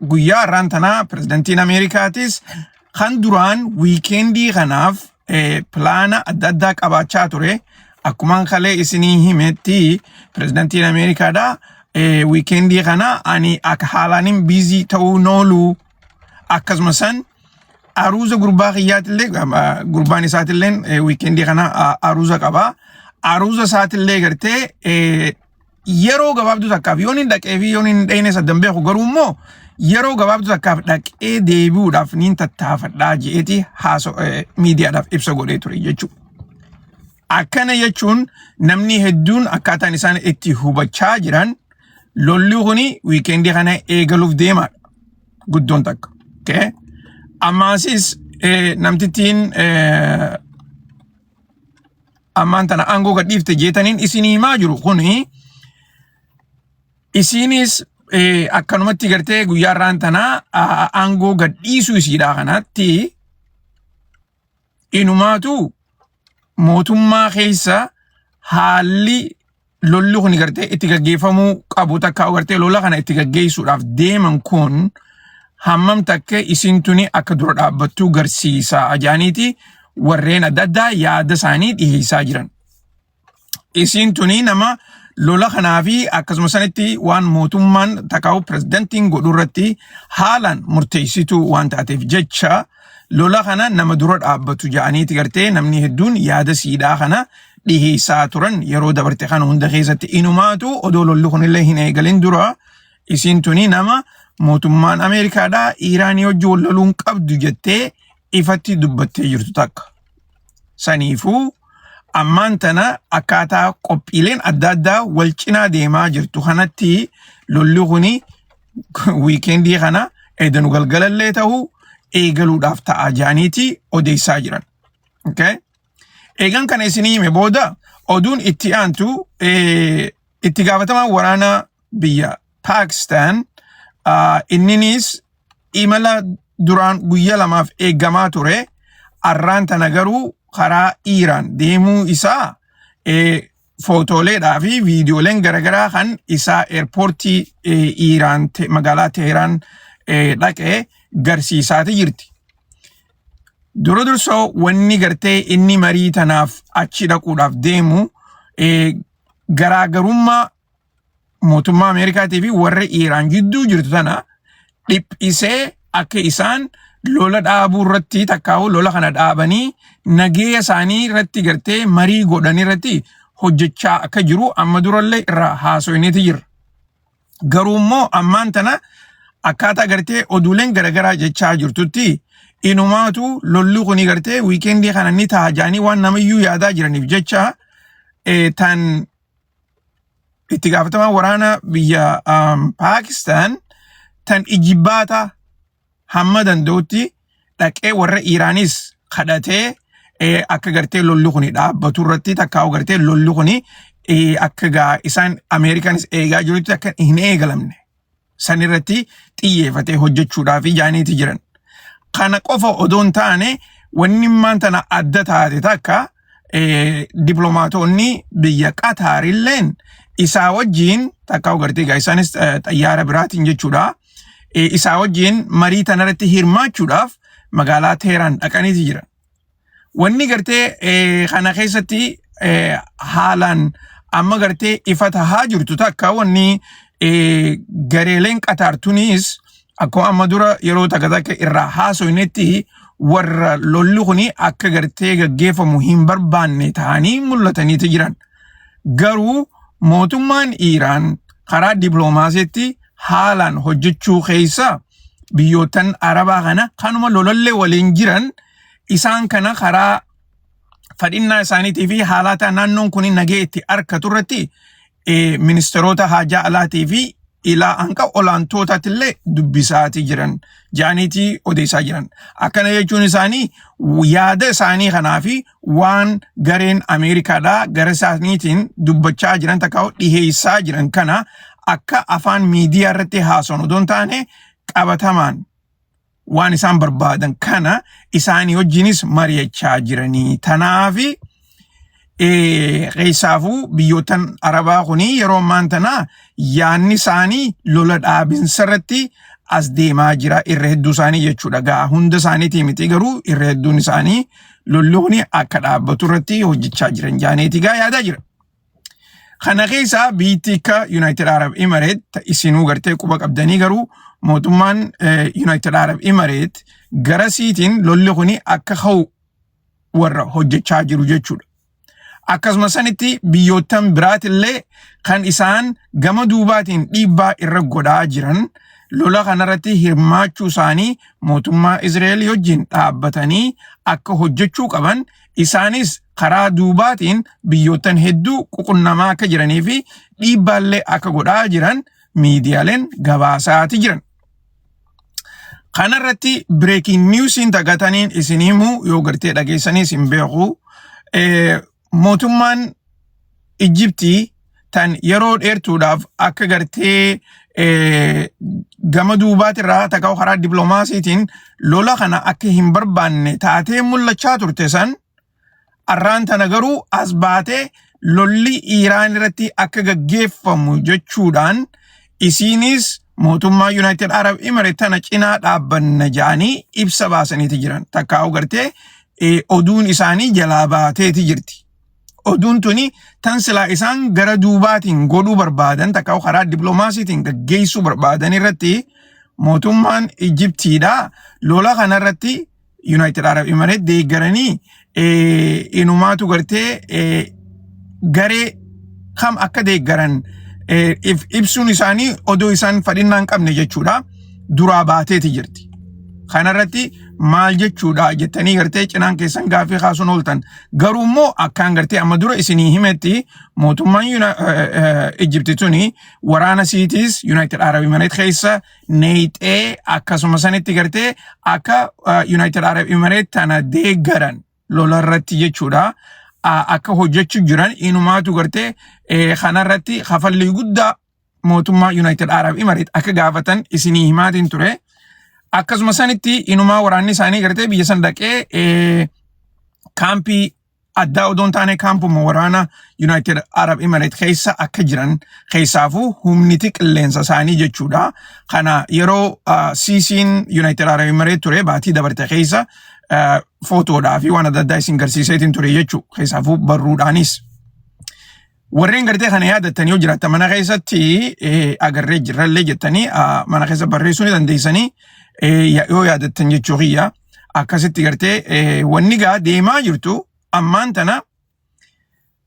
Guyyaa har'aan tanaa pirezidantiin Ameerikaatis kan duraan weekendii kanaaf pilaana adda addaa qabaachaa ture. Akkumaan kalee isinii himetti, pirezidantiin Ameerikaadha weekendii kana ani akka haalaanin busy ta'uu noolu, akkasuma san aruuza gurbaa kiyyaatillee, gurbaan isaatillee weekendii kana aruuza qaba. Aruuza isaatillee gartee yeroo gabaabduu takkaaf yoon hin dhaqee fi yoon hin dhayne saddan beeku, garuu immoo yeroo gabaabduu takkaaf dhaqee deebi'uudhaaf niin tattaafadhaa je'eeti haaso miidiyaadhaaf ibsa godhee ture jechuudha. Akkana jechuun namni hedduun akkaataan isaan itti hubachaa jiran lolli kuni weekendii kana eegaluuf deemaadha. Guddoon takka. Okay? Ammaasis namtittiin ammaan tana aangoo gadhiifte jeetaniin isinii himaa jiru kuni isinis akkanumatti gartee guyyaa irraan tanaa aangoo gadhiisuu isiidhaa kanatti inumaatu mootummaa keessa haalli lolli kun gartee itti gaggeeffamuu qabu takka gartee lola kana itti gaggeessuudhaaf deeman kun hammam takka isin tuni akka dura dhaabbattuu garsiisaa ajaaniiti warreen adda addaa yaada isaanii dhiheessaa jiran. Isin tuni nama lola kanaa fi akkasuma sanitti waan mootummaan takkaa'u pirezidantiin godhu irratti haalaan murteessituu waan taateef jecha lola kana nama dura dhaabbatu ja'aniiti gartee namni hedduun yaada siidhaa kana dhiheessaa turan yeroo dabarte kana hunda keessatti. Inumaatu odoo lolli kunillee hin eegalin dura isiin tuni nama mootummaan Ameerikaadhaa Iiraanii wajji wal loluun qabdu jettee ifatti dubbattee jirtu takka. Saniifuu ammaan tana akkaataa qophiileen adda addaa wal cinaa deemaa jirtu kanatti lolli kuni weekendii kana edanu galgalallee ta'uu eegaluudhaaf ta'a jaaniiti odeessaa jiran. Okay? Eegan kana isinii hime booda oduun itti aantu itti gaafatamaan waraana biyya Paakistaan inninis imala duraan guyyaa 2f eeggamaa ture arraan tana garuu karaa Iiraan deemuu isaa footooleedhaa fi viidiyooleen garaagaraa kan isaa airportii Iiraan magaalaa Teheraan dhaqee garsiisaati jirti. Dura dursoo wanni gartee inni marii tanaaf achi dhaquudhaaf deemu garaagarummaa mootummaa Ameerikaatii fi warra Iiraan jidduu jirtu tana dhiphisee akka isaan lola dhaabuu irratti takkaa'u lola kana dhaabanii nageenya isaanii irratti gartee marii godhan irratti hojjechaa akka jiru amma durallee irraa haasoineeti jira. Garuu immoo ammaan tana akkaataa gartee oduuleen garaagaraa jechaa jirtutti inumaatu lolli kuni gartee weekendii kana ni ta'a jaanii waan namayyuu yaadaa jiraniif jecha tan itti gaafatamaan waraana biyya Paakistaan tan ijibbaata hamma danda'utti dhaqee warra Iiraanis kadhatee akka gartee lolli kuni dhaabbatu irratti takkaa'u gartee lolli kuni akka gaa isaan Ameerikaanis eegaa jirutti akka hin eegalamne san irratti xiyyeeffatee hojjechuudhaaf jaaniiti jiran. Kana qofa odoo hin taane, wanni immaan tana adda taate takka diplomaatonni biyya Qataarilleen isaa wajjiin takkaa'u gartee gaa isaanis xayyaara biraatiin jechuudha. Isaa wajjiin marii tanarratti hirmaachuudhaaf magaalaa Teheraan dhaqaniiti jiran. Wanni gartee kana keessatti haalaan amma gartee ifa tahaa jirtu takka wanni gareeleen Qataar tunis akkuma amma dura yeroo takka takka irraa haasoinetti warra lolli kuni akka gartee gaggeeffamu hin barbaanne ta'anii mul'ataniiti jiran. Garuu mootummaan Iiraan karaa diploomaasiitti haalaan hojjechuu keessa biyyootan Arabaa kana kanuma lolallee waliin jiran isaan kana karaa fadhinnaa isaaniitii fi haalata naannoon kun nagee itti argatu irratti ministeerota haajaa alaatii fi ilaa hanga olaantootaatti illee dubbisaatii jiran jaaniitii odeessaa jiran. Akkana jechuun isaanii yaada isaanii kanaa fi waan gareen Ameerikaadhaa gara isaaniitiin dubbachaa jiran takka dhiheessaa jiran kana akka afaan miidiyaa irratti haasawan odoo hin taane qabatamaan waan isaan barbaadan kana isaanii wajjinis mari'achaa jiranii. Tanaafi keessaafuu biyyootan Arabaa kuni yeroo ammaan tana yaanni isaanii lola dhaabinsa irratti as deemaa jira irra hedduu isaanii jechuudha. Gaa hunda isaaniitii miti, garuu irra hedduun isaanii lolli kuni akka dhaabbatu irratti hojjechaa jiran jaaneeti gaa yaadaa jira. Kana keessaa biyyi akka United Arab Emirates isinuu gartee quba qabdanii, garuu mootummaan United Arab Emirates gara siitiin lolli kuni akka ka'u warra hojjechaa jiru jechuudha. Akkasuma sanitti biyyoottan biraatillee kan isaan gama duubaatiin dhiibbaa irra godhaa jiran, lola kanarratti hirmaachuu isaanii mootummaa Israa'el wajjin dhaabbatanii akka hojjechuu qaban, isaanis karaa duubaatiin biyyoottan hedduu ququnnamaa akka jiranii fi dhiibbaallee akka godhaa jiran miidiyaaleen gabaasaati jiran. Kanarratti breaking newsiin tagataniin isin himuu yoo gartee dhageessaniis hin beeku. Mootummaan Ijiptii tan yeroo dheertuudhaaf akka gartee gama duubaatirraa takka karaa dippiloomaasiitiin lola kana akka hin barbaanne taatee mul'achaa turte san, arraan tana garuu as baatee lolli Iiraan irratti akka gaggeeffamu jechuudhaan, isiinis mootummaa United Arab Emirates tana cinaa dhaabbanna jedhanii ibsa baasaniiti jiran. Takkaa'u gartee oduun isaanii jalaa baateeti jirti. Oduun tuni tan silaa isaan gara duubaatiin godhuu barbaadan, takkaa'u karaa dippiloomaasiitiin gaggeessuu barbaadan irratti mootummaan Ijiptiidha. Lola kanarratti United Arab Emirates deeggaranii inumaatu gartee garee kam akka deeggaran ibsuun isaanii odoo isaan fadhinnaa hin qabne jechuudha. Duraa baateeti jirti. Kanarratti maal jechuudha jettanii gartee cinaan keessan gaafii kaasuun ooltan. Garuu immoo akkaan gartee amma dura isinii himetti, mootummaan Ijipti tuni waraana siitiis United Arab Emirates keessa neeyxee, akkasuma sanitti gartee akka United Arab Emirates tana deeggaran lola irratti jechuudha. Akka hojjechuu jiran, inumaatu gartee kanarratti kafallii guddaa mootummaa United Arab Emirates akka gaafatan isinii himaatiin ture. Akkasuma sanitti inumaa waraanni isaanii gartee biyya san dhaqee kaampii addaa odoo hin taane kaampuma waraana United Arab Emirates keessa akka jiran, keessaafuu humniti qilleensa isaanii jechuudha. Kana yeroo Siisiin United Arab Emirates ture baatii dabarte keessa footoodhaa fi waan adda addaa isin garsiiseetiin ture jechuudha. Keessaafuu barruudhaanis. Warreen gartee kana yaadattanii yoo jiraattan, mana keessatti agarree jirrallee jettanii mana keessa barreessuu ni dandeessanii yoo yaadattan jechuu kiyya. Akkasitti gartee wanni gaa deemaa jirtu ammaan tana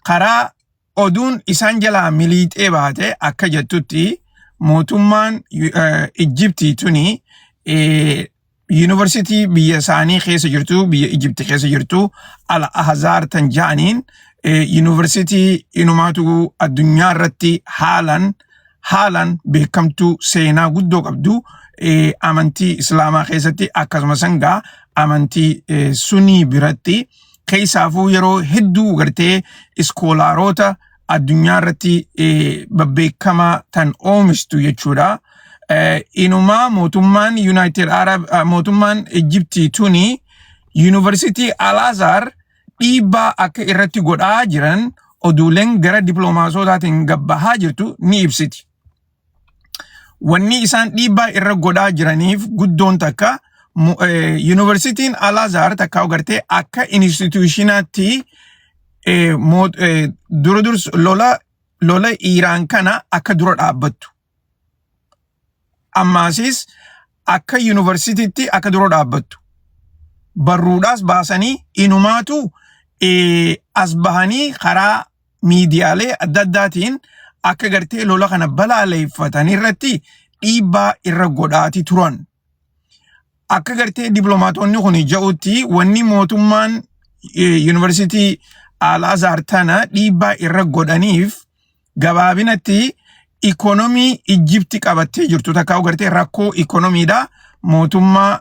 karaa oduun isaan jalaa miliixee baate akka jettutti, mootummaan Ijiptii tuni yuunivarsiitii biyya isaanii keessa jirtu, biyya Ijipti keessa jirtu, Al Azhar tan ja'aniin, yuunivarsiitii inumaatu addunyaa irratti haalan haalan beekamtuu, seenaa guddoo qabdu, amantii islaamaa keessatti, akkasumas hangaa amantii sunii biratti, keessaafuu yeroo hedduu gartee iskoolaaroota addunyaa irratti babbeekamaa tan oomishtu jechuudha. Inumaa mootummaan United Arab, mootummaan Ijiptii tuni yuunivarsiitii Al-Azhar dhiibbaa akka irratti godhaa jiran oduuleen gara dippiloomaasotaatiin gabbahaa jirtu ni ibsiti. Wanni isaan dhiibbaa irra godhaa jiraniif guddoon takka, yuunivarsiitiin Al-Azhar takka gartee akka institutionaatti dura durs lola Iiraan kana akka dura dhaabbattu. Ammaasis akka yuunivarsiitiitti akka dura dhaabbattu. Barruudhaas baasanii inumaatu as bahanii karaa miidiyaalee adda addaatiin akka gartee lola kana balaaleeffatan irratti dhiibbaa irra godhaati turan. Akka gartee dippiloomaatonni kun ja'utti, wanni mootummaan yuunivarsiitii Al-Azhar tana dhiibbaa irra godhaniif gabaabinatti ikonomii Ijipti qabattee jirtu, takka gartee rakkoo ikonomiidha mootummaa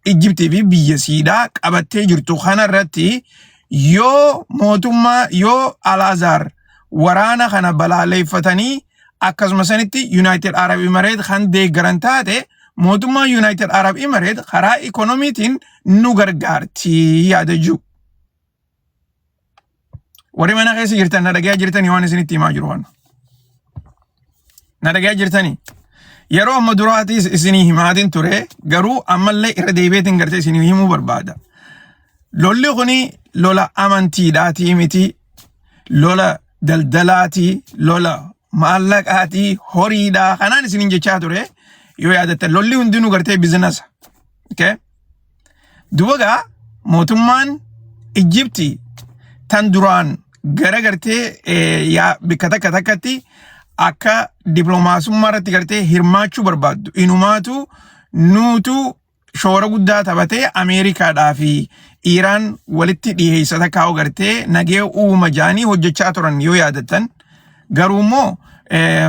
Ijiptii fi biyya siidhaa qabattee jirtu kanarratti, yoo mootummaa yoo Al-Azhar waraana kana balaaleeffatanii akkasuma sanitti United Arab Emirates kan deeggaran taate, mootummaan United Arab Emirates karaa ikonomiitiin nu gargaarti yaada jiru. Warri mana keessa jirtan na dhagayaa jirtanii waan isinitti himaa jiru kana? Na dhagayaa jirtanii? Yeroo amma duraatis isinii himaatiin ture, garuu ammallee irra deebi'eetiin gartee isinii himuu barbaada. Lolli kuni lola amantiidhaatii miti, lola daldalaatii, lola maallaqaatii, horiidhaa kanaan isiniin jechaa ture. Yoo yaadattan, lolli hundinuu gartee business. Okay? Duba gaa mootummaan Ijipti tan duraan gara gartee yaa bikka takka takkatti akka dippiloomaasummaa irratti gartee hirmaachuu barbaaddu. Inumaatu nuutu shoora guddaa taphatee Ameerikaadhaa fi Iiraan walitti dhiheessa takkaa'u gartee nagee uuma jaanii hojjechaa turan yoo yaadattan. Garuu immoo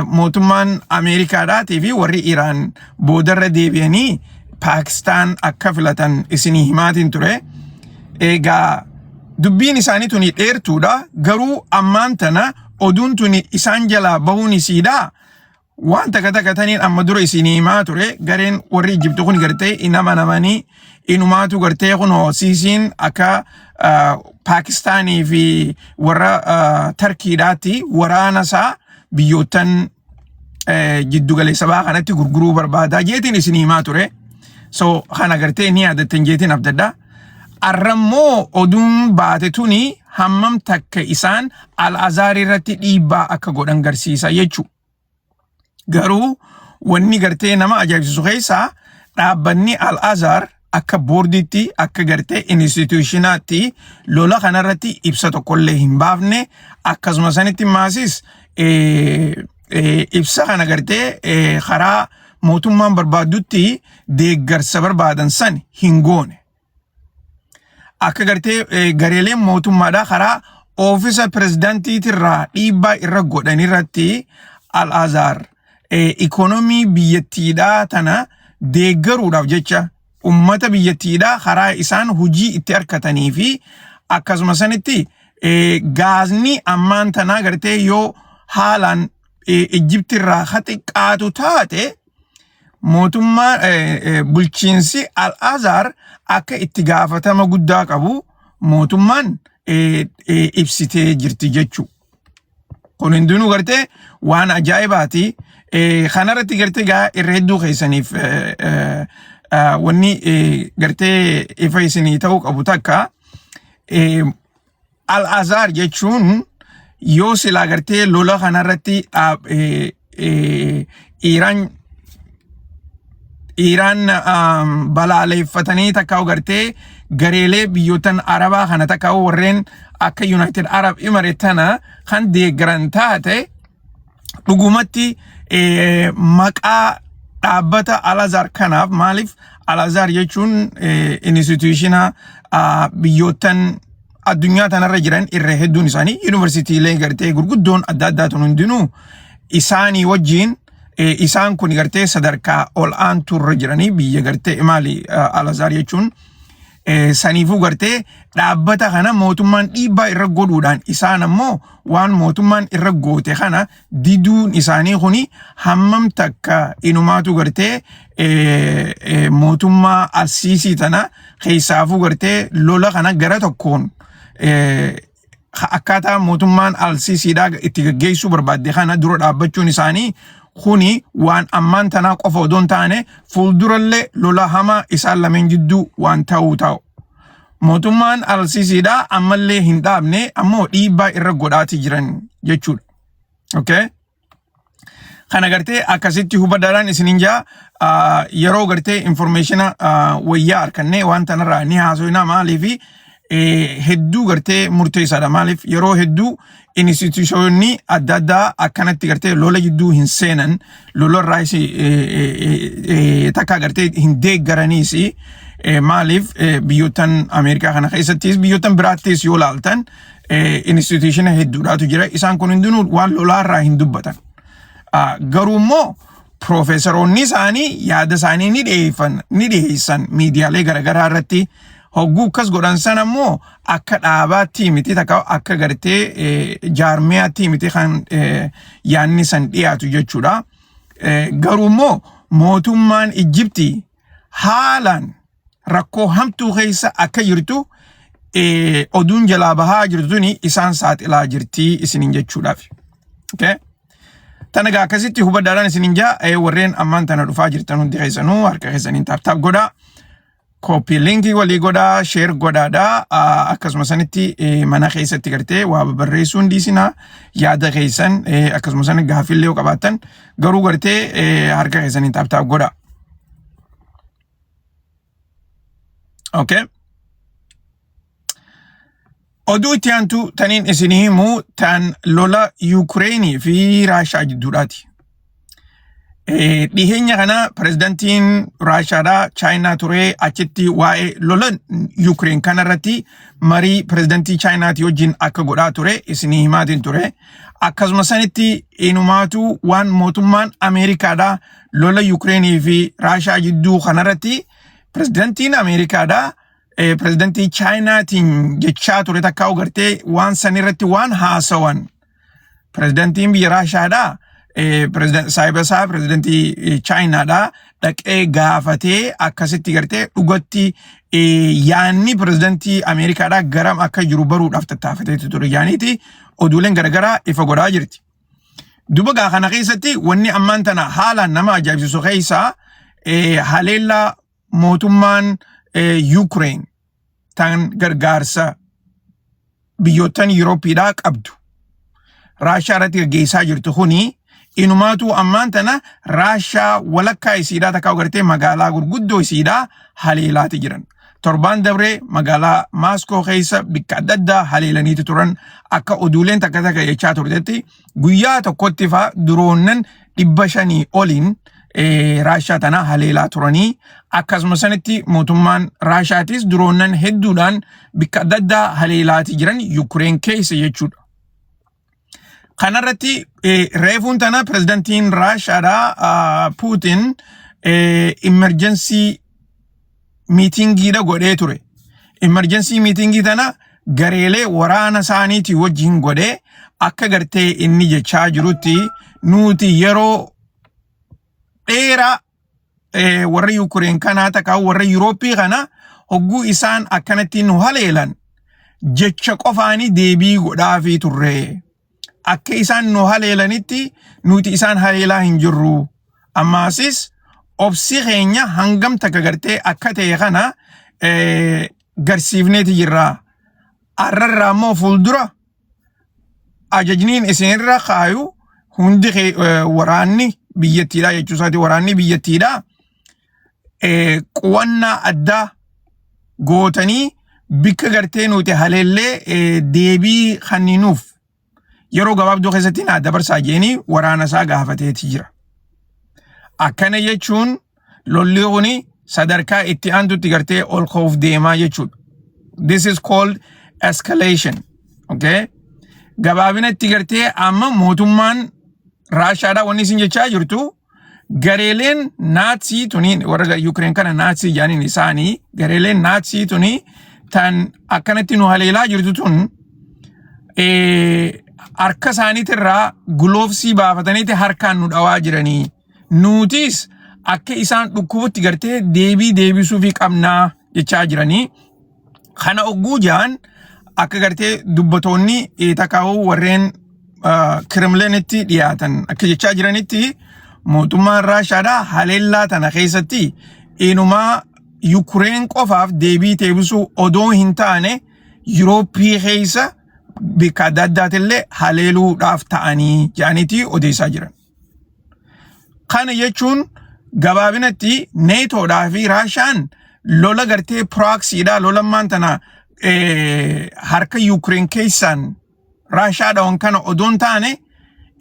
mootummaan Ameerikaadhaatii fi warri Iiraan boodarra deebi'anii Paakistaan akka filatan isinii himaatiin ture. Egaa dubbiin isaanii tuni dheertuudha. Garuu ammaan tana oduun tuni isaan jalaa bahuun isiidha. Waan takka takka taniin amma dura isinii himaa ture, gareen warri Ijipti kun gartee hin amanamanii, inumaatu gartee kunoo Siisiin akka Paakistaanii fi warra Tarkiidhaatti waraana isaa biyyoottan jiddugaleessa bahaa kanatti gurguruu barbaadaa jeetiin isinii himaa ture. So kana gartee ni yaadattan jeetiin abdadha. Arrammoo oduun baate tuni hammam takka isaan Al-Azhar irratti dhiibbaa akka godhan garsiisa jechuudha. Garuu wanni gartee nama ajaa'ibsiisu keessaa dhaabbanni Al-Azhar akka boordiitti, akka gartee institutionaatti lola kanarratti ibsa tokkollee hin baafne. Akkasuma sanitti maasis ibsa kana gartee karaa mootummaan barbaaddutti deeggarsa barbaadan san hin goone. Akka gartee gareeleen mootummaadhaa karaa oofisa pirezidaantiitirraa dhiibbaa irra godhan irratti Al-Azhar ikonomii biyyattiidhaa tana deeggaruudhaaf jecha ummata biyyattiidhaa karaa isaan hojii itti argatanii fi akkasuma sanitti gaazni ammaan tanaa gartee yoo haalaan Ijiptirraa ha xiqqaatu taate mootummaa bulchiinsi Al-Azhar akka itti gaafatama guddaa qabu mootummaan ibsitee jirti jechuudha. Kun hundinuu gartee waan ajaa'ibaati. Kanarratti gartee gaa irra hedduu keessaniif wanni gartee ifa isinii ta'uu qabu takka, Al-Azhar jechuun yoo silaa gartee lola kanarratti Iiraan balaaleeffatanii takka gartee gareelee biyyootan Arabaa kana takka warreen akka United Arab Emirates tana kan deeggaran taate, dhugumatti maqaa dhaabbata Al-Azhar kanaaf, maaliif Al-Azhar jechuun institutiona biyyoottan addunyaa tanarra jiran irra hedduun isaanii yuunivarsiitiilee gartee gurguddoon adda addaa tun hundinuu isaanii wajjiin isaan kun gartee sadarkaa ol aantuurra jiranii biyya gartee maali Al-Azhar jechuun. Saniifuu gartee dhaabbata kana mootummaan dhiibbaa irra godhuudhaan isaan ammoo waan mootummaan irra goote kana diduun isaanii kuni hammam takka inumaatu gartee mootummaa Alsiisii tana keessaafuu gartee lola kana gara tokkoon akkaataa mootummaan Alsiisiidhaa itti gaggeessuu barbaadde kana dura dhaabbachuun isaanii kuni waan ammaan tanaa qofa odoo hin taane fuuldurallee lola hamaa isaan lameen jidduu waan ta'uu ta'u. Mootummaan Alsiisiidhaa ammallee hin dhaabne, ammoo dhiibbaa irra godhaati jiran jechuudha. Okay? Kana gartee akkasitti hubadhaadhaan isinin jaa. Yeroo gartee informationa wayyaa harkannee waan tanarraa ni haasofna. Maaliifi hedduu gartee murteessaadha. Maaliif yeroo hedduu institutionii adda addaa akkanatti gartee lola jidduu hin seenan, lola irraas takka gartee hin deeggaraniis. Maaliif biyyoottan Ameerikaa kana keessattis biyyoottan biraattis yoo laaltan institutiona hedduudhaatu jira. Isaan kun hundinuu waan lolaarraa hin dubbatan. Garuu immoo piroofeesaroonni isaanii yaada isaanii ni dhiyeeffan, ni dhiyeessan miidiyaalee garaagaraa irratti. Hogguu akkas godhan sana immoo akka dhaabaatti miti, takka akka gartee jaarmiyaatti miti kan yaadni san dhiyaatu jechuudha. Garuu immoo mootummaan Ijiptii haalaan rakkoo hamtuu keessa akka jirtu oduun jalaa bahaa jirtu tuni isaan saaxilaa jirti isiniin jechuudhaaf. Okay? Tana gaa akkasitti hubadhaadhaan isinin jaa. Warreen ammaan tana dhufaa jirtan hundi keessanuu harka keessaniin tap tap godhaa. Copy linkii walii godhaa, share godhaadhaa. Akkasuma sanitti mana keessatti gartee waa barreessuu hin dhiisinaa, yaada keessan, akkasuma sana gaaffiillee yoo qabaattan garuu gartee harka keessaniin tap tap godhaa. Okay. Oduu itti aantu taniin isinii himu tan lola Yuukireenii fi Raashaa jidduudhaati. Dhiheenya kana pirezidantiin Raashaadhaa Chaayinaa ture. Achitti waa'ee lola Yuukireen kanarratti marii pirezidantii Chaayinaatii wajjin akka godhaa ture isinii himaatiin ture. Akkasuma sanitti inumaatu waan mootummaan Ameerikaadhaa lola Yuukireenii fi Raashaa jidduu kanarratti pirezidantiin Ameerikaadhaa pirezidantii Chaayinaatiin jechaa ture takkaa gartee waan sanirratti waan haasawan pirezidantiin biyya Raashaadhaa saahiba isaa pirezidantii Chaayinaadhaa dhaqee gaafatee akkasitti gartee dhugatti yaanni pirezidantii Ameerikaadhaa garam akka jiru baruudhaaf tattaafateetu ture yaaniiti oduuleen garaagaraa ifa godhaa jirti. Duba gaa kana keessatti wanni ammaan tana haalaan nama ajaa'ibsiisu keessaa haleellaa mootummaan Yuukireen tan gargaarsa biyyoottan Yuurooppiidhaa qabdu Raashaa irratti gaggeessaa jirtu kuni inumaatu ammaan tana Raashaa walakkaa isiidhaa takkaa gartee magaalaa gurguddoo isiidhaa haleelaati jiran. Torbaan dabree magaalaa Maaskoo keessa bikka adda addaa haleelaniitu turan. Akka oduuleen takka takka jechaa turtetti guyyaa tokkotti faa diroonnan 500 oliin Raashaa tana haleelaa turanii, akkasuma sanitti mootummaan Raashaatis diroonnan hedduudhaan bikka adda addaa haleelaati jiran Yukureen keessa jechuudha. Kanarratti reefuun tana pirezidantiin Raashaadhaa Puutin emergency meetingiidha godhee ture. Emergency meetingii tana gareelee waraana isaaniitii wajjin godhee akka gartee inni jechaa jirutti nuti yeroo dheeraa warra Yukureen kanaa takka warra Yurooppii kana hogguu isaan akkanatti nu haleelan jecha qofaanii deebii godhaafii turre. Akka isaan nu haleelanitti nuti isaan haleelaa hin jirru. Ammaasis obsi keenya hangam takka gartee akka ta'e kana garsiifneeti jirra. Arrarraa immoo fuuldura ajajniin isinirra kaayu hundi waraanni biyyattiidha jechuu isaati, waraanni biyyattiidha. Qu'annaa addaa gootanii bikka gartee nuti haleellee deebii kanninuuf yeroo gabaabduu keessatti naa dabarsaa jeenii waraana isaa gaafateeti jira. Akkana jechuun lolli kuni sadarkaa itti aantutti gartee ol ka'uuf deemaa jechuudha. This is called escalation. Okay? Gabaabinatti gartee amma mootummaan Raashaadhaa wanni isin jechaa jirtu gareeleen Naatsii tuni, warra Yukireen kana Naatsii jedhaniin isaanii, gareeleen Naatsii tuni tan akkanatti nu haleelaa jirtu tun harka isaaniitirraa glovesii baafataniiti harkaan nu dhawaa jiranii. Nutis akka isaan dhukkubutti gartee deebii deebisuufii qabnaa jechaa jiranii. Kana ogguu jaan akka gartee dubbatoonni takaa'uu warreen Kirimleenitti dhiyaatan akka jechaa jiranitti mootummaan Raashaadhaa haleellaa tana keessatti inumaa Yukureen qofaaf deebii deebisuu odoo hin taane Yurooppii keessa bakka adda addaatillee haleeluudhaaf ta'anii jedhaniiti odeessaa jiran. Kana jechuun gabaabinatti Neetoodhaa fi Raashaan lola gartee proxydha, lolammaan tana harka Yuukireen keessaan Raashaa dhawan kana odoon taane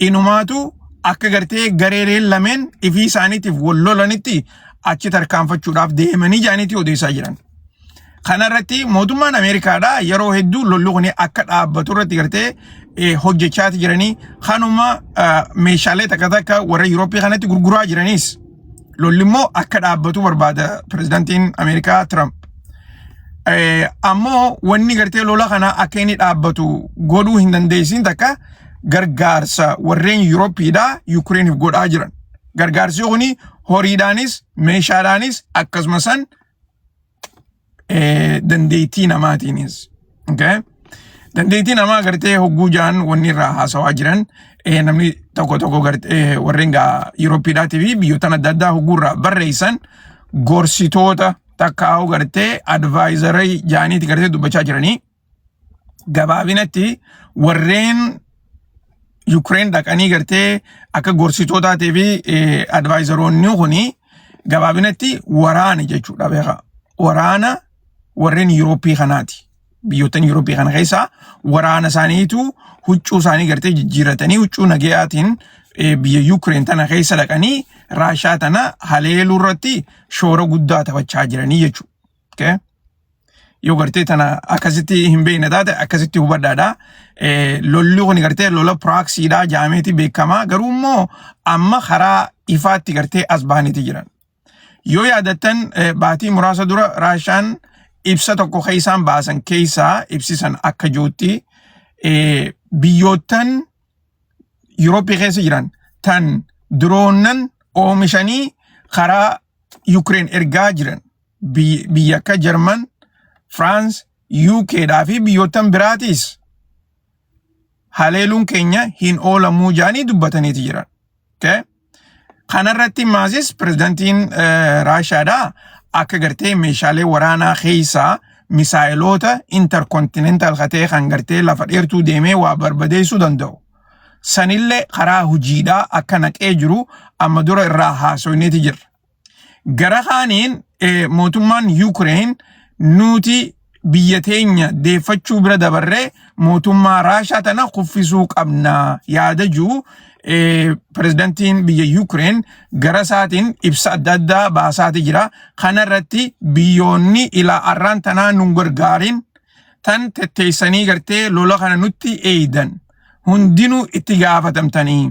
inumaatu akka gartee gareeleen lameen ifii isaaniitiif wal lolanitti achi tarkaanfachuudhaaf deemanii jedhaniiti odeessaa jiran. Kanarratti mootummaan Ameerikaadhaa yeroo hedduu lolli kun akka dhaabbatu irratti gartee hojjechaati jiranii, kanuma meeshaalee takka takka warra Yurooppii kanatti gurguraa jiraniis lolli immoo akka dhaabbatu barbaada pirezidaantiin Ameerikaa Trump. Ammoo wanni gartee lola kana akka inni dhaabbatu godhuu hin dandeessin takka gargaarsa warreen Yuurooppiidhaa Yukireeniif godhaa jiran. Gargaarsi kuni horiidhaanis meeshaadhaanis akkasuma san dandeettii namaatiinis. Okay? Dandeettii namaa gartee hogguu jaan wanni irraa haasawaa jiran Namni tokko tokko gartee warreen gaa Yuurooppiidhaatii fi biyyoottan adda addaa hogguu barreessan gorsitoota takkaa'u gartee advaayizarii jaaniiti gartee dubbachaa jiranii. Gabaabinatti warreen Yuukireen dhaqanii gartee akka gorsitootaatii fi advaayizaroonni kuni gabaabinatti waraana jechuudha beekaa. Waraana warreen Yuurooppii kanaati. Biyyoottan Yuurooppii kana keessaa waraana isaaniitu huccuu isaanii gartee jijjiiratanii huccuu nagayaatiin biyya Yuukireen tana keessa dhaqanii Raashaa tana haleeluu irratti shoora guddaa taphachaa jiranii jechuudha. Okay? Yoo gartee tana akkasitti hin beekne taate akkasitti hubadhaadha. Lolli kun gartee lola piraaksiidha jaameeti beekamaa garuu immoo amma karaa ifaatti gartee as bahaniiti jiran. Yoo yaadattan baatii muraasa dura Raashaan ibsa tokko keessaan baasan keessaa ibsisan akka jirutti biyyoottan Yurooppii keessa jiran tan diroonnan oomishanii karaa Yukireen ergaa jiran biyya akka Jarman, Firaans, UK dhaa fi biyyoottan biraatis haleeluun keenya hin oolamuu jaanii dubbataniiti jiran. Okay? Kanarratti maasis pirezidantiin Raashaadhaa akka gartee meeshaalee waraanaa keessaa misaayiloota intercontinental katee kan gartee lafa dheertuu deemee waa barbadeessuu danda'u. Sanillee karaa hojiidhaa akka naqee jiru amma dura irraa haasoyneeti jirra. Gara kaaniin mootummaan Yuukireen nuti biyya teenya deeffachuu bira dabarree mootummaa Raashaa tana kuffisuu qabna yaada jiru pirezidantiin biyya Yuukireen gara isaatiin ibsa adda addaa baasaati jira. Kanarratti biyyoonni ilaa arraan tanaa nun gargaarin tan tetteessanii gartee lola kana nutti eeydan hundinuu itti gaafatamtanii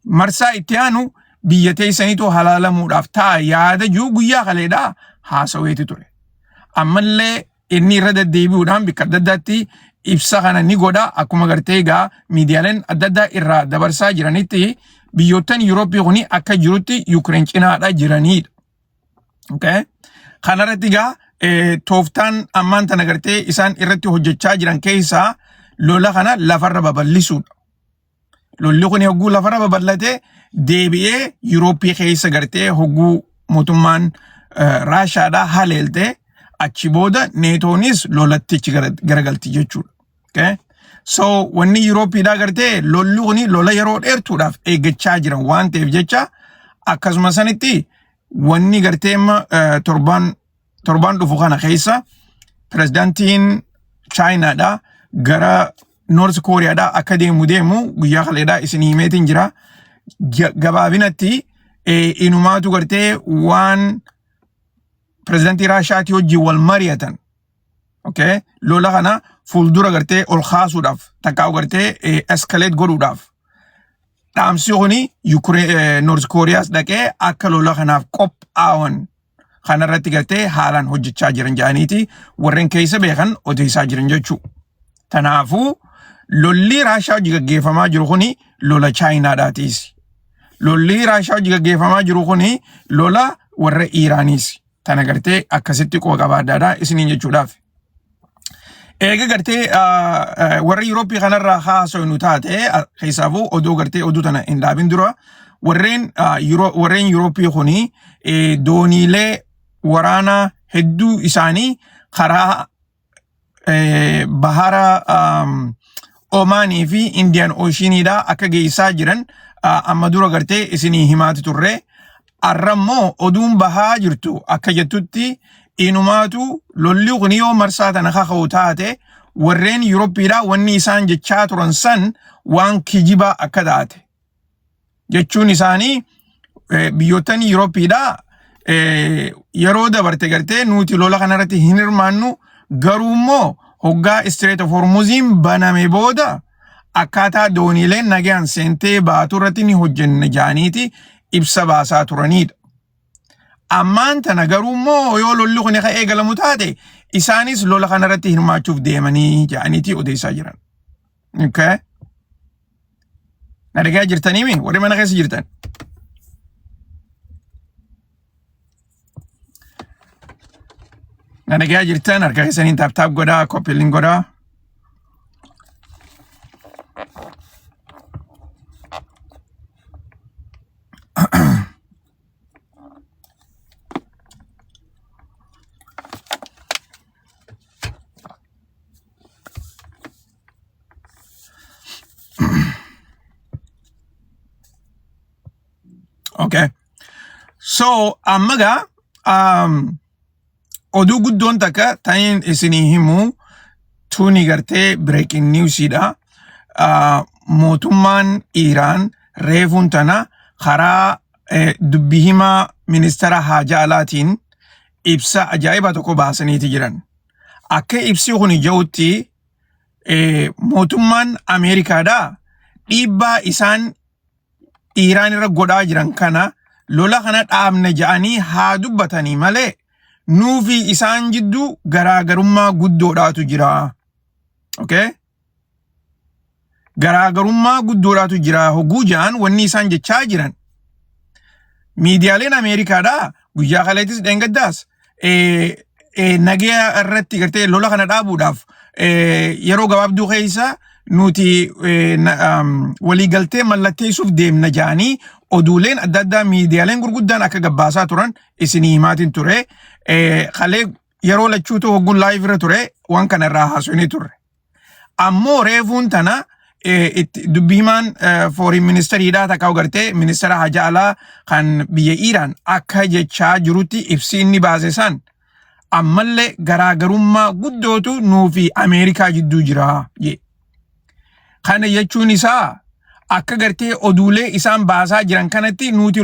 marsaa itti aanu biyya teessaniitu halaalamuudhaaf ta'a yaada jiru guyyaa kaleedhaa haasaweeti ture. Ammallee inni irra deddeebi'uudhaan bakka adda addaatti ibsa kana ni godha akkuma gartee egaa miidiyaaleen adda addaa irraa dabarsaa jiranitti biyyoottan Yurooppii kuni akka jirutti Yukireen cinaadha jiranidha. Okay? Kanarratti egaa tooftaan ammaan tana gartee isaan irratti hojjechaa jiran keessaa lola kana lafarra babal'isuudha. Lolli kun hogguu lafarra babal'ate deebi'ee Yurooppii keessa gartee hogguu mootummaan Raashaadhaa haleelte achi booda neetoonis lolatti achi garagalti jechuudha. Okay? So wanni Yurooppiidhaa gartee lolli kun lola yeroo dheertuudhaaf eeggachaa jiran waan ta'eef jecha akkasuma sanitti wanni gartee amma torbaan torbaan dhufu kana keessa pirezidaantiin Chaayinaadhaa gara North Kooriyaadhaa akka deemu deemu guyyaa kaleedhaa isin himeetiin jira. Gabaabinatti inumaatu gartee waan pirezidaantii Raashaatii wajjin wal mari'atan. Okay? Lola kana fuuldura gartee ol kaasuudhaaf takkaa gartee escalate godhuudhaaf dhaamsi kuni North Kooriyaas dhaqee akka lola kanaaf qophaa'an kanarratti gartee haalaan hojjechaa jiran jedhaniiti warreen keessa beekan odeessaa jiran jechuudha. Kanaafuu lolli Raashaa hojii gaggeeffamaa jiru kuni lola Chaayinaadhaatiis. Lolli Raashaa hojii gaggeeffamaa jiru kuni lola warra Iiraaniis. Tana gartee akkasitti quba qabaadhaadha isiniin jechuudhaaf. Eega gartee warra Yurooppii kanarraa haasofnu taate keessaafuu oduu gartee oduu tana hin dhaabin dura warreen warreen Yurooppii kuni dooniilee waraanaa hedduu isaanii karaa bahara Omaanii fi Indian Oceaniidhaa akka geessaa jiran amma dura gartee isinii himaati turre. Arra immoo oduun bahaa jirtu akka jettutti inumaatu lolli kun yoo marsaa tana kaka'u taate warreen Yuurooppiidhaa wanni isaan jechaa turan san waan kijibaa akka taate. Jechuun isaanii biyyoottan Yuurooppiidhaa yeroo dabarte gartee nuti lola kanarratti hin hirmaannu garuu immoo hoggaa Strait of Hormuziin baname booda akkaataa dooniileen nagaan seentee baatu irratti ni hojjenna jaaniiti ibsa baasaa turanidha. Ammaan tana garuu immoo yoo lolli kun ka eegalamu taate isaanis lola kanarratti hirmaachuuf deemanii jaaniiti odeessaa jiran. Okay. Na dhagaa jirtanii mi? Warri mana keessa jirtan. Na dhagaa jirtan harka keessaniin tap tap godhaa, copy link godhaa. So amma gaa oduu guddoon takka ta'in isinii himu tuni gartee breaking newsidha. Mootummaan Iiraan reefuun tana karaa dubbi himaa ministeera haajaa alaatiin ibsa ajaa'ibaa tokko baasaniiti jiran. Akka ibsi kun jirutti, mootummaan Ameerikaadhaa dhiibbaa isaan Iiraan irra godhaa jiran kana, lola kana dhaabne ja'anii haa dubbatanii malee, nuufi isaan jidduu garaagarummaa guddoodhaatu jira. Okay? Garaagarummaa guddoodhaatu jira hogguu ja'an, wanni isaan jechaa jiran, miidiyaaleen Ameerikaadhaa guyyaa kaleettis dheengaddaas nagaya irratti gartee lola kana dhaabuudhaaf yeroo gabaabduu keessa nuti waliigaltee mallatteessuuf deemna ja'anii oduuleen adda addaa miidiyaaleen gurguddaan akka gabbaasaa turan isinii himaatiin ture. Kalee yeroo lachuutu hogguun live irra ture waan kana irraa haasofnee turre. Ammoo reefuun tana itti dubbi himaan foreign ministeriidhaa takka gartee ministeera haja alaa kan biyya Iiraan akka jechaa jirutti, ibsi inni baase san ammallee garaagarummaa guddootu nuu fi Ameerikaa jidduu jira jee. Kana jechuun isaa akka gartee oduulee isaan baasaa jiran kanatti nuti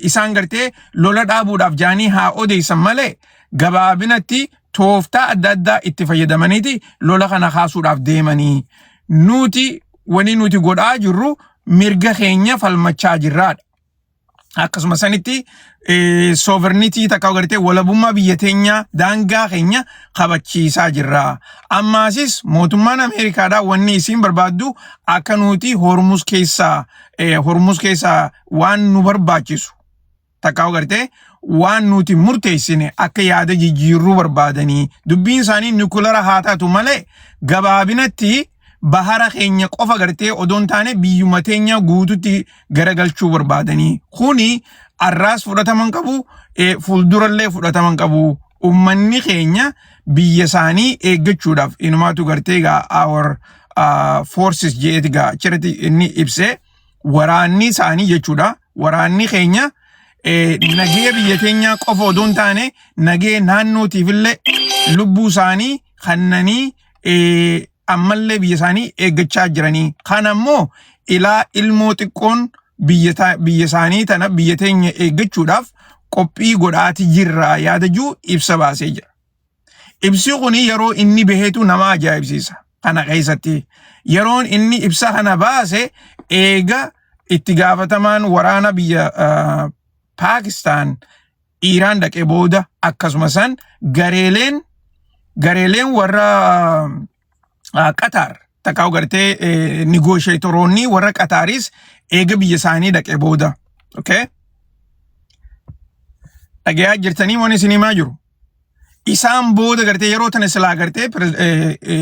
isaan gartee lola dhaabuudhaaf jaanii haa odeessan malee, gabaabinatti tooftaa adda addaa itti fayyadamaniiti lola kana kaasuudhaaf deemanii. Nuti wani nuti godhaa jirru mirga keenya falmachaa jirraadha. Akkasuma sanitti sovereignty takka gartee walabummaa biyya teenyaa, daangaa keenya kabachiisaa jirra. Ammaasis mootummaan Ameerikaadhaa wanni isiin barbaaddu akka nuti Hormuz keessaa waan nu barbaachisu takka gartee waan nuti murteessine akka yaada jijjiirruu barbaadanii. Dubbiin isaanii nuclear haa taatu malee, gabaabinatti bahara keenya qofa gartee odoon taane biyyuma teenya guututti garagalchuu barbaadanii. Kuni arraas fudhataman qabu, fuuldurallee fudhataman qabu. Ummanni keenya biyya isaanii eeggachuudhaaf inumaatu gartee gaa our forces jeeti gaa achirratti inni ibsee, waraanni isaanii jechuudha. Waraanni keenya nagee biyya teenyaa qofa odoo hin taane nagee naannootiifillee lubbuu isaanii kannanii ammallee biyya isaanii eeggachaa jiranii. Kana immoo ilaa ilmoo xiqqoon biyya isaanii tana, biyya teenya eeggachuudhaaf qophii godhaati jirra yaada jiru ibsa baasee jira. Ibsi kun yeroo inni baheetu nama ajaa'ibsiisa. Kana keessatti yeroon inni ibsa kana baase eega itti gaafatamaan waraana biyya Paakistaan Iiraan dhaqee booda, akkasuma san gareeleen warra Qatar takkaa gartee negotiatoroonni warra Qataaris eega biyya isaanii dhaqee booda. Okay? Dhagayaa jirtanii waan isin himaa jiru? Isaan booda gartee yeroo tana silaa gartee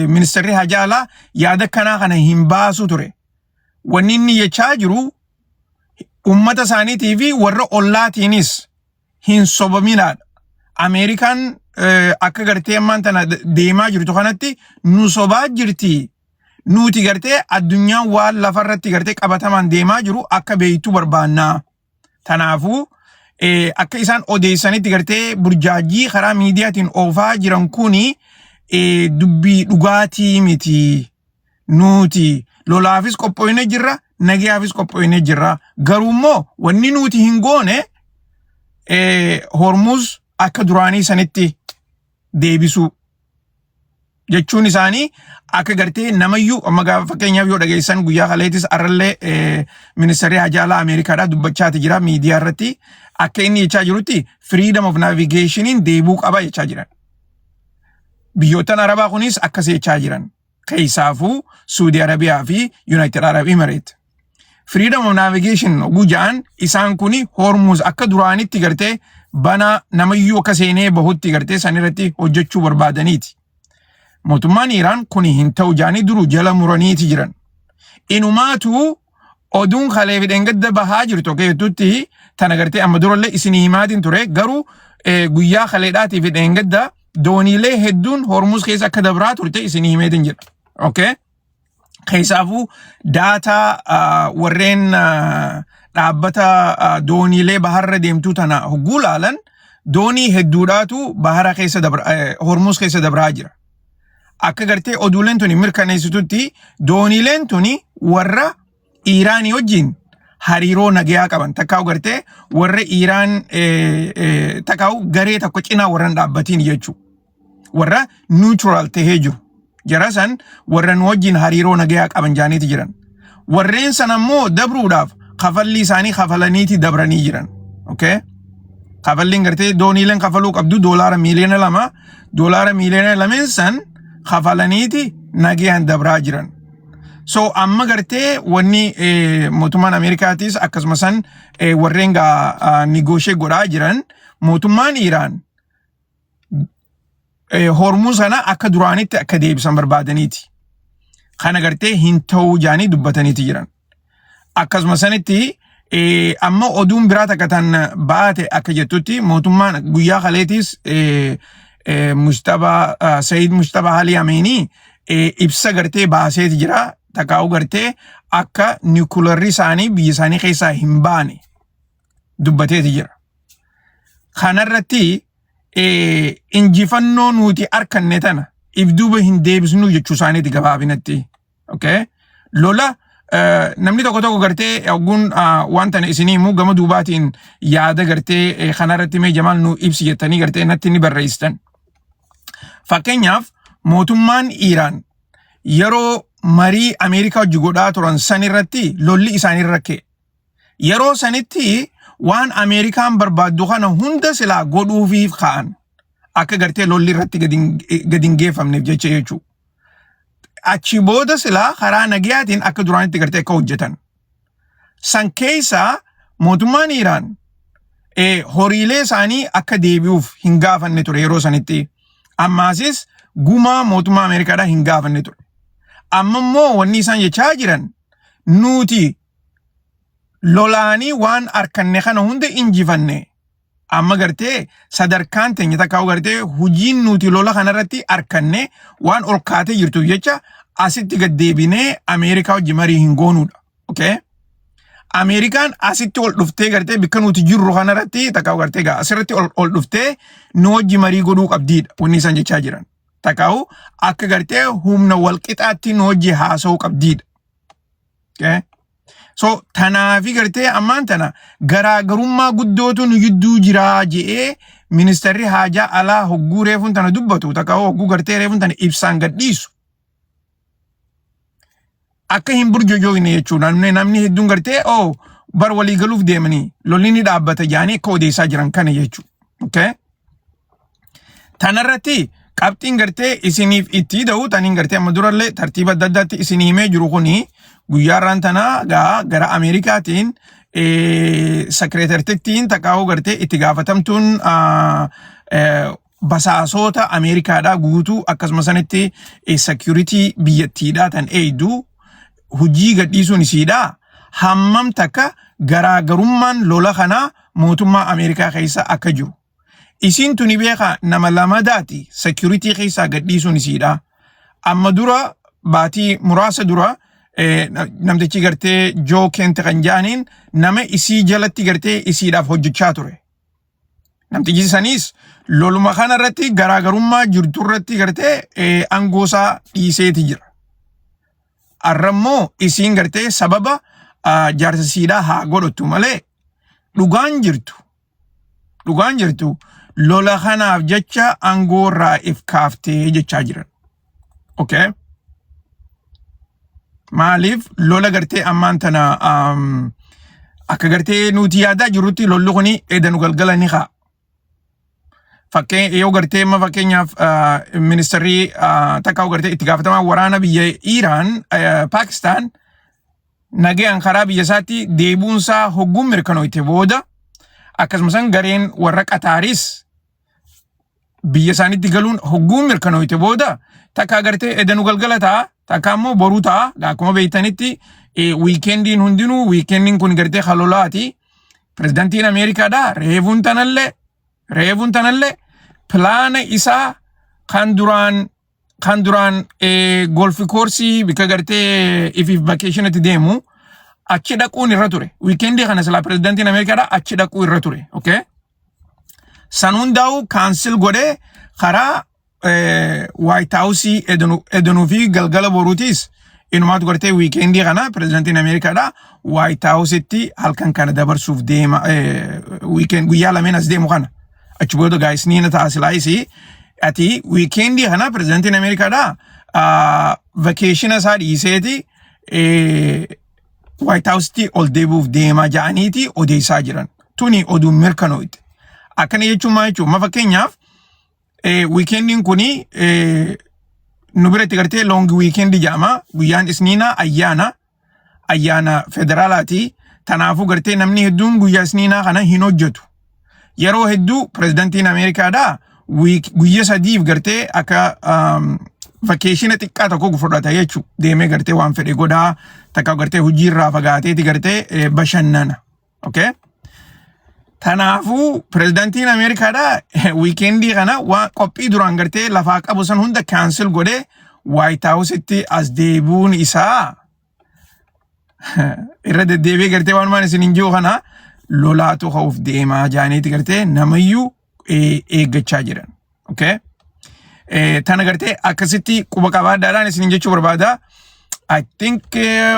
ministeerri hajaa alaa yaada kanaa kana hin baasu ture. Wanni inni jechaa jiru ummata isaaniitii fi warra ollaatiinis hin sobaminaadha. Ameerikaan akka gartee ammaan tana deemaa jirtu kanatti nu sobaa jirti. Nuti gartee addunyaan waan lafarratti gartee qabatamaan deemaa jiru akka beektu barbaannaa. Tanaafuu akka isaan odeessanitti gartee burjaajii karaa miidiyaatiin oofaa jiran kuni dubbii dhugaatii miti. Nuti lolaafis qophooyne jirra, nagayaafis qophooyne jirra. Garuu immoo wanni nuti hin goone Hormuz akka duraanii sanitti deebisuu jechuun isaanii akka gartee namayyuu amma gaafa fakkeenyaaf yoo dhageessan, guyyaa kaleetis arrallee ministeerri hajaa alaa Ameerikaadhaa dubbachaati jira miidiyaa irratti. Akka inni jechaa jirutti freedom of navigationiin deebuu qaba jechaa jiran. Biyyoottan Arabaa kunis akkas jechaa jiran. Keessaafuu Suudi Arabiyaa fi United Arab Emirates. Freedom of navigation oguu ja'an, isaan kuni Hormuz akka duraanitti gartee bana namayyuu akka seenee bahutti gartee san irratti hojjechuu barbaadaniiti. Mootummaan Iiraan kuni hin ta'u jaanii duruu jala muraniiti jiran. Inumaatu oduun kalee fi dheengadda bahaa jirtu keessattutti tana gartee amma durallee isinii himaatiin ture, garuu guyyaa kaleedhaatii fi dheengadda dooniilee hedduun Hormuz keessa akka dabraa turte isinii himeetiin jira. Okay? Keessaafuu data warreen Dhaabbata dooniilee baharra deemtuu tana hogguu laalan, doonii hedduudhaatu bahara keessa dabra, Hormuz keessa dabraa jira. Akka gartee oduuleen tuni mirkaneessitutti, dooniileen tuni warra Iiraanii wajjin hariiroo nagayaa qaban, takkaa'u gartee warra Iiraan takkaa'u garee tokko cinaa warra hin dhaabbatiin jechuudha. Warra neutral tahee jiru. Jara san warra nu wajjin hariiroo nagayaa qaban jaaniiti jiran. Warreen san ammoo dabruudhaaf kafalli isaanii kafalaniiti dabranii jiran. Okay? Kafalliin gartee dooniileen kafaluu qabdu $2 miiliyoona, $2 miiliyoona san kafalaniiti nagayaan dabraa jiran. So amma gartee wanni mootummaan Ameerikaatis akkasuma san warreen gaa negotiate godhaa jiran, mootummaan Iiraan Hormuz sana akka duraanitti akka deebisan barbaadaniiti. Kana gartee hin ta'uu jaanii dubbataniiti jiran. Akkasuma sanitti amma oduun biraa takka tan baate akka jettutti, mootummaan guyyaa kaleetis Mujtabaa Sayid Mujtabaa Ali Ameenii ibsa gartee baaseeti jira. Takkaa'u gartee akka nuclearri isaanii biyya isaanii keessaa hin baane dubbateeti jira. Kanarratti injifannoo nuti arkanne tana if duuba hin deebisnu jechuu isaaniiti gabaabinatti. Okay? Lola namni tokko tokko gartee ogguun waan tana isinii himuu gama duubaatiin yaada gartee kanarratti mee Jamaal nu ibsi jettanii gartee natti ni barreessitan. Fakkeenyaaf, mootummaan Iiraan yeroo marii Ameerikaa wajji godhaa turan san irratti lolli isaanii rakkee. Yeroo sanitti waan Ameerikaan barbaaddu kana hunda silaa godhuufiif ka'an, akka gartee lolli irratti gadi hin geeffamneef jecha jechuudha. Achi booda silaa karaa nagayaatiin akka duraanitti gartee akka hojjetan. San keessaa mootummaan Iiraan horiilee isaanii akka deebi'uuf hin gaafanne ture yeroo sanitti. Ammaasis gumaa mootummaa Ameerikaadhaa hin gaafanne ture. Amma immoo wanni isaan jechaa jiran, nuti lolaanii waan arkanne kana hunda injifanne, amma gartee sadarkaan teenya takka gartee hujiin nuti lola kanarratti arkanne waan ol kaatee jirtuuf jecha asitti gad deebinee Ameerikaa wajji marii hin goonuudha. Okay? Ameerikaan asitti ol dhuftee gartee bikka nuti jirru kanarratti takka gartee gaa asirratti ol dhuftee nu wajji marii godhuu qabdiidha wanni isaan jechaa jiran. Takkaa'u akka gartee humna walqixaatti nu wajji haasa'uu qabdiidha. Okay? So tanaafi gartee ammaan tana garaagarummaa guddootu nu jidduu jiraa je'ee ministeerri haajaa alaa hogguu reefuun tana dubbatu, takka hogguu gartee reefuun tana ibsaan gadhiisu. Akka hin burjojoogne jechuudha. Namni hedduun gartee oh bar walii galuuf deemanii lolli ni dhaabbata jedhanii akka odeessaa jiran kana jechuudha. Okay? Tanarratti qabxiin gartee isiniif itti da'u taniin gartee amma durallee tartiiba adda addaatti isinii himee jiru kuni, guyyaa tanaa gaa gara Ameerikaatiin sekireetartittiin takkaa'uu gartee itti gaafatamtuun basaasota Ameerikaadhaa guutuu, akkasuma sanitti security biyyattiidhaa tan eeydu hujii gadhiisuun isiidhaa hammam takka garaagarummaan lola kanaa mootummaa Ameerikaa keessa akka jiru. Isiin tuni beekaa nama lamadaati security keessaa gadhiisuun isiidha. Amma dura baatii muraasa dura namtichi gartee Joe Kent kan jedhaniin nama isii jalatti gartee isiidhaaf hojjechaa ture. Namtichi saniis loluma kana irratti garaagarummaa jirtu irratti gartee aangoo isaa dhiiseeti jira. Arrammoo isiin gartee sababa jaarsa siidhaa haa godhattu malee, dhugaan jirtu lola kanaaf jecha aangoo irraa if kaaftee jechaa jiran. Okay? Maaliif lola gartee ammaan tana akka gartee nuti yaadaa jirrutti lolli kuni edanu galgala ni ka'a. Fakkeen yoo gartee amma fakkeenyaaf ministeerri takka gartee itti gaafatamaa waraana biyya Iiraan Paakistaan nagayaan karaa biyya isaatti deebuunsaa hogguun mirkanooyte booda, akkasumas gareen warra Qataaris biyya isaaniitti galuun hogguun mirkanooyte booda, takka gartee edanu galgala ta'a, takka ammoo boruu ta'a. Akkuma beektanitti weekendiin hundinuu, weekendiin kun gartee halolaati. Pirezidantiin Ameerikaadha reefuun tanallee plan isaa kan duraan golf course bikka gartee ifiif vacationatti deemu Achi dhaquun irra ture. Weekendii kana silaa pirezidantiin Ameerikaadha achi dhaquu irra ture. Okay? San hundaa'u cancel godhee karaa White House edanuu fi galgala boruutiis inumaatu gartee weekendii kana pirezidantiin Ameerikaadha White Housetti halkan kana dabarsuuf deema, weekend guyyaa lameen as deemu kana achi booda gaayisniina ta'a silaayisii ati weekendii kana pirezidantiin Ameerikaadha vacation isaa dhiiseeti White Housetti ol deebi'uuf deemaa ja'aniiti odeessaa jiran. Tuni oduun mirkanooyte. Akkana jechuun maal jechuun? Ma fakkeenyaaf weekendiin kuni nu biratti gartee long weekend jedhama. Guyyaan isniinaa ayyaana federaalaati. Tanaafuu gartee namni hedduun guyyaa isniinaa kana hin hojjetu. Yeroo hedduu pirezidantiin Ameerikaadhaa guyya 3f gartee akka vacation xiqqaa tokko fudhata jechuudha. Deemee gartee waan fedhe godhaa, takka gartee hojiirraa fagaateeti gartee bashannana. Okay? Tanaafuu pirezidantiin Ameerikaadhaa weekendii kana waan qophii duraan gartee lafaa qabu san hunda cancel godhee White Housetti as deebi'uun isaa irra deddeebi'ee gartee waanumaan isin hin jiru kana lolaatu ka'uuf deemaa jaaniiti gartee namayyuu eeggachaa jiran. Okay? Tana gartee akkasitti quba qabaadhaadhaan isin jechuu barbaada. I think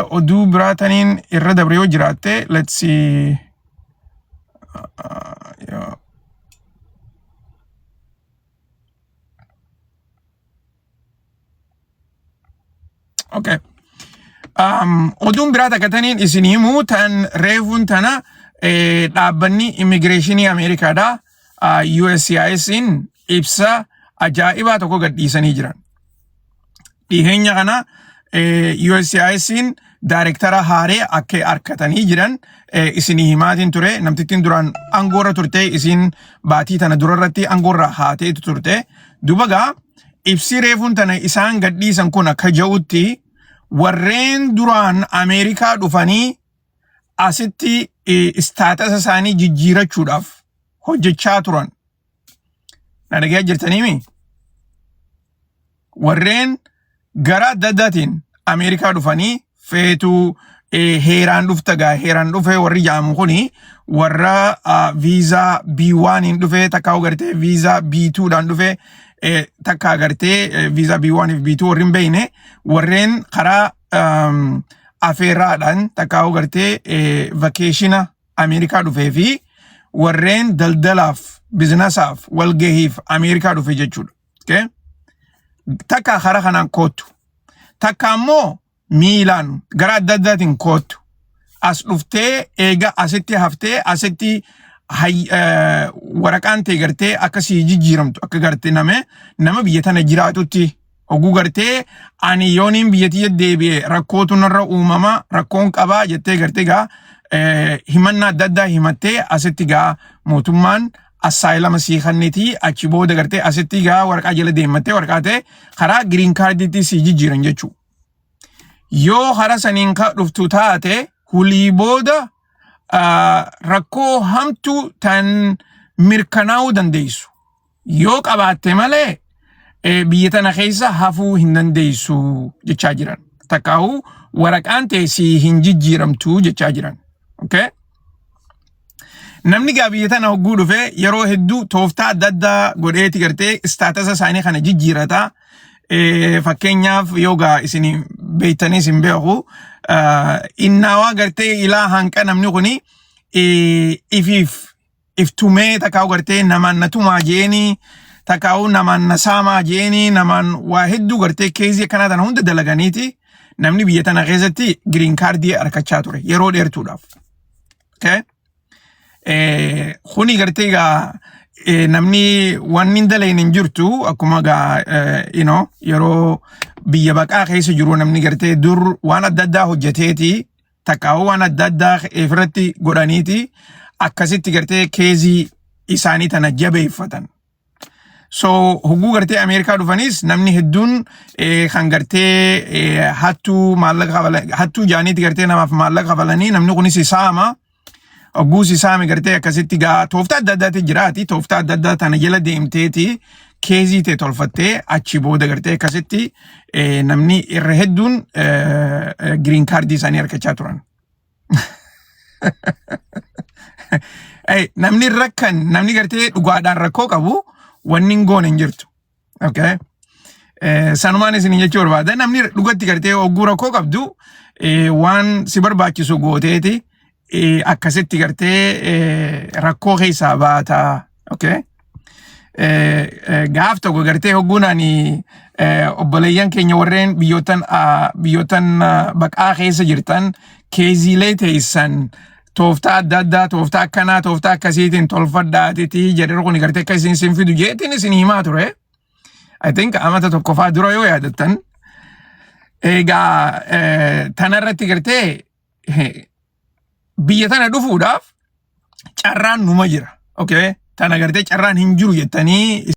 oduu biraa taniin irra dabre yoo jiraatte, let's see. Yeah. Okay. Oduun biraa takka taniin isin himuu tan reefuun tana dhaabbanni immigireeshinii Ameerikaadha. USCIS'n ibsa ajaa'ibaa tokko gadhiisanii jiran. Dhiheenya kana USCIS'n daayirektara haaree akka harkatanii jiran isinii himaatiin ture. Namtittiin duraan aangoorra turte isin baatii tana durarratti aangoorra haateetu turte. Duba gaa ibsi reefuun tana isaan gadhiisan kun akka ja'utti warreen duraan Ameerikaa dhufanii asitti status isaanii jijjiirachuudhaaf hojjechaa turan. Na dhagayaa jirtaniimi? Warreen gara adda addaatiin Ameerikaa dhufanii feetuu heeraan dhufta gaa, heeraan dhufee warri jedhamu kuni warra viizaa B1 hin dhufee, takkaa gartee viizaa B2 dhaan dhufee, takkaa gartee viizaa B1 fi B2 warri hin beekne, warreen karaa afeerraadhaan takkaa gartee vacation Ameerikaa dhufee fi warreen daldalaaf, businessaaf, walgahiif Ameerikaa dhufe jechuudha. Okay? Takka karaa kanaan koottu. Takka ammoo miilaan gara adda addaatiin koottu. As dhuftee eega asitti haftee asitti waraqaan ta'e gartee akkasii jijjiiramtu akka gartee nama biyya tana jiraatutti oguu gartee ani yooniin biyya tiyya deebi'e rakkootu narra uumama, rakkoon qabaa jettee gartee gaa himannaa adda addaa himattee asitti gaa mootummaan asylum sii kennitii, achi booda gartee asitti gaa waraqaa jala deemattee waraqaa ta'e karaa green cardiitti sii jijjiiran jechuudha. Yoo hara saniin ka dhuftu taate hulii booda rakkoo hamtuu tan mirkanaa'uu dandeessu. Yoo qabaatte malee biyya tana keessa hafuu hin dandeessu jechaa jiran. Takkaa'uu waraqaan ta'e sii hin jijjiiramtu jechaa jiran. Okay? Namni gaa biyya tana hogguu dhufe yeroo hedduu tooftaa adda addaa godheeti gartee status isaanii kana jijjiirata. Fakkeenyaaf yoo gaa isin beektanii isin beeku, innaawaa gartee ilaa hanqa namni kuni ifiif iftumee takkaa'u gartee namaan na tumaa jeeni, takkaa'u namaan na saamaa jeeni, namaan waa hedduu gartee case akkanaa tana hunda dalaganiiti namni biyya tana keessatti green cardii argachaa ture yeroo dheertuudhaaf. Okay? Kuni gartee gaa namni wanni hin dalayne hin jirtu, akkuma gaa yeroo biyya baqaa keessa jiru namni gartee dur waan adda addaa hojjeteeti, takkaa'uu waan adda addaa ofirratti godhaniiti akkasitti gartee case isaanii tana jabeeffatan. So hogguu gartee Ameerikaa dhufanis namni hedduun kan gartee hattuu maallaqa hattuu jaaniiti gartee namaaf maallaqa kafalanii namni kunis saama. Hogguus saame gartee akkasitti gaa tooftaa adda addaati jiraati. Tooftaa adda addaa tana jala deemteeti case ta'e tolfattee achi booda gartee akkasitti namni irra hedduun green cardii isaanii argachaa turan. Hey, namni rakkan, namni gartee dhugaadhaan rakkoo qabu wanni hin goone hin jirtu. Okay? Sanumaan isin jechuu barbaada. Namni dhugatti gartee hogguu rakkoo qabdu waan si barbaachisu gooteeti akkasitti gartee rakkoo keessaa baata. Okay? Gaaf tokko gartee hogguun ani obboleeyyan keenya warreen biyyoottan baqaa keessa jirtan keeziilee teessan tooftaa adda addaa, tooftaa akkanaa, tooftaa akkasiitiin tolfadhaatiti jedhe kun gartee akka isin sin fidu jeetiin isin himaa ture. I think amata tokkofaa dura yoo yaadattan. Egaa tanarratti gartee biyya tana dhufuudhaaf carraan numa jira. Okay? Tana gartee carraan hin jiru jettanii